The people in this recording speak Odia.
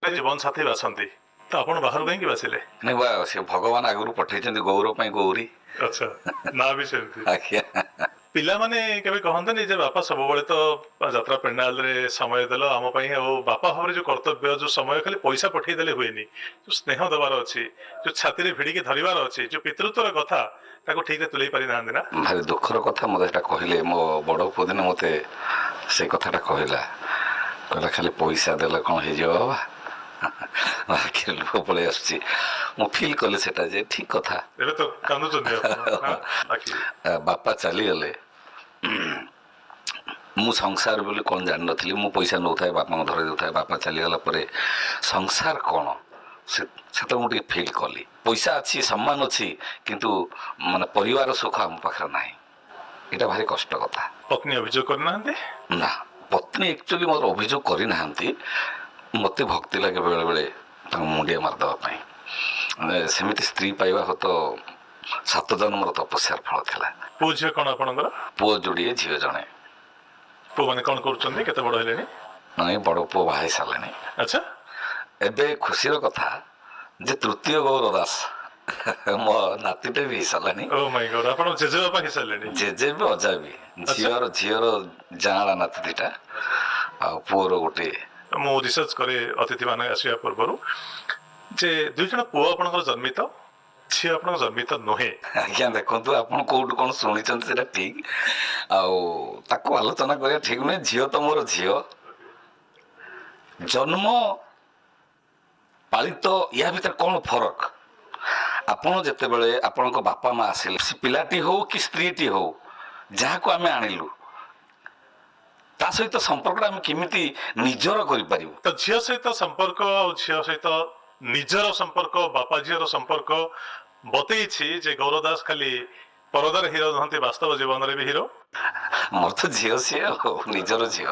ଜୀବନ ସାଥୀ ବାସନ୍ତି ତ, ଆପଣ ବାହାରୁ କାହିଁକି ବାସିଲେ? ନାଇଁ ବା, ସେ ଭଗବାନ ଆଗରୁ ପଠେଇଛନ୍ତି ଗୌର ପାଇଁ ଗୌରୀ। ଆଚ୍ଛା, ନା ବି ସେମିତି। ଆଜ୍ଞା। ପିଲାମାନେ କେବେ କହନ୍ତିନି ଯେ ବାପା ସବୁବେଳେ ତ ଯାତ୍ରା ପେଣ୍ଡାଲରେ ସମୟ ଦେଲ ଆମ ପାଇଁ, ଆଉ ବାପା ଭାବରେ ଯୋଉ କର୍ତ୍ତବ୍ୟ, ଯୋଉ ସମୟ, ଖାଲି ପଇସା ପଠେଇଦେଲେ ହୁଏନି, ଯୋଉ ସ୍ନେହ ଦେବାର ଅଛି, ଯୋଉ ଛାତିରେ ଭିଡ଼ିକି ଧରିବାର ଅଛି, ଯୋଉ ପିତୃତ୍ୱର କଥା, ତାକୁ ଠିକରେ ତୁଲେଇ ପାରିନାହାନ୍ତି ନା? ଭାରି ଦୁଃଖର କଥା, ମୋତେ ସେଟା କହିଲେ ମୋ ବଡ଼ ପୁଅ। ଦିନେ ମୋତେ ସେ କଥାଟା କହିଲା, କହିଲା ଖାଲି ପଇସା ଦେଲେ କ'ଣ ହେଇଯିବ ବାବା? ଆଖିରେ ଲୁହ ପଳେଇ ଆସୁଛି। ମୁଁ ଫିଲ୍ କଲି ସେଟା ଯେ ଠିକ କଥା। ଏବେ ତ କାନ୍ଦୁଛନ୍ତି ଆପଣ। ବାପା ଚାଲିଗଲେ, ମୁଁ ସଂସାର ବୋଲି କ'ଣ ଜାଣିନଥିଲି। ମୁଁ ପଇସା ନେଉଥାଏ, ବାପାଙ୍କୁ ଧରେଇ ଦେଉଥାଏ। ବାପା ଚାଲିଗଲା ପରେ ସଂସାର କ'ଣ ସେ ସେତେବେଳେ ମୁଁ ଟିକେ ଫିଲ୍ କଲି। ପଇସା ଅଛି, ସମ୍ମାନ ଅଛି, କିନ୍ତୁ ମାନେ ପରିବାର ସୁଖ ଆମ ପାଖରେ ନାହିଁ। ଏଇଟା ଭାରି କଷ୍ଟ କଥା। ପତ୍ନୀ ଅଭିଯୋଗ କରିନାହାନ୍ତି? ନା, ପତ୍ନୀ ଆକ୍ଚୁଆଲି ମୋର ଅଭିଯୋଗ କରିନାହାନ୍ତି। ମୋତେ ଭକ୍ତି ଲାଗେ ବେଳେବେଳେ ତାଙ୍କୁ ମୁଣ୍ଡିଆ ମାରିଦେବା ପାଇଁ। ସେମିତି ସ୍ତ୍ରୀ ପାଇବା ହୁଏତ 7 ଜନ୍ମର ତପସ୍ୟାର ଫଳ ଥିଲା। ପୁଅ ଝିଅ କ'ଣ ଆପଣଙ୍କର? ପୁଅ ଯୋଡ଼ିଏ, ଝିଅ ଜଣେ। ପୁଅମାନେ କ'ଣ କରୁଛନ୍ତି, କେତେ ବଡ଼ ହେଲେଣି? ନାଇଁ, ବଡ଼ ପୁଅ ବାହା ହେଇ ସାରିଲେଣି। ଆଚ୍ଛା। ଏବେ ଖୁସିର କଥା ଯେ ତୃତୀୟ ଗୌର ଦାସ ମୋ ନାତିଟେ ବି ହେଇସାରିଲାଣି। ଓ ମାଇ ଗଡ୍, ଆପଣ ଜେଜେବାପା ହେଇସାରିଲେଣି? ଜେଜେ ବି, ଅଜା ବି। ଝିଅର ଯାଆଁଳା ନାତି 2ଟା ଆଉ ପୁଅର ଗୋଟେ। ମୁଁ ରିସର୍ଚ୍ଚ କରେ ଅତିଥି ମାନେ ଆସିବା ପୂର୍ବରୁ ଯେ 2 ଜଣ ପୁଅ ଆପଣଙ୍କର ଜନ୍ମିତ, ଝିଅ ଆପଣଙ୍କ ଜନ୍ମିତ ନୁହେଁ। ଆଜ୍ଞା ଦେଖନ୍ତୁ, ଆପଣ କୋଉଠୁ କ'ଣ ଶୁଣିଛନ୍ତି ସେଇଟା ଠିକ, ଆଉ ତାକୁ ଆଲୋଚନା କରିବା ଠିକ ନୁହେଁ। ଝିଅ ତ ମୋର ଝିଅ, ଜନ୍ମ ପାଳିତ ୟା ଭିତରେ କ'ଣ ଫରକ? ଆପଣ ଯେତେବେଳେ ଆପଣଙ୍କ ବାପା ମା ଆସିଲେ, ସେ ପିଲାଟି ହଉ କି ସ୍ତ୍ରୀଟି ହଉ, ଯାହାକୁ ଆମେ ଆଣିଲୁ, ତା ସହିତ ସମ୍ପର୍କଟା ଆମେ କେମିତି ନିଜର କରିପାରିବୁ? ତ ଝିଅ ସହିତ ସମ୍ପର୍କ ଆଉ ଝିଅ ସହିତ ନିଜର ସମ୍ପର୍କ, ବାପା ଝିଅର ସମ୍ପର୍କ ବତେଇଛି ଯେ ଗୌର ଦାସ ଖାଲି ପରଦାରେ ହିରୋ ନୁହନ୍ତି, ବାସ୍ତବ ଜୀବନରେ ବି ହିରୋ। ମୋର ତ ଝିଅ ସିଏ ଆଉ ନିଜର ଝିଅ।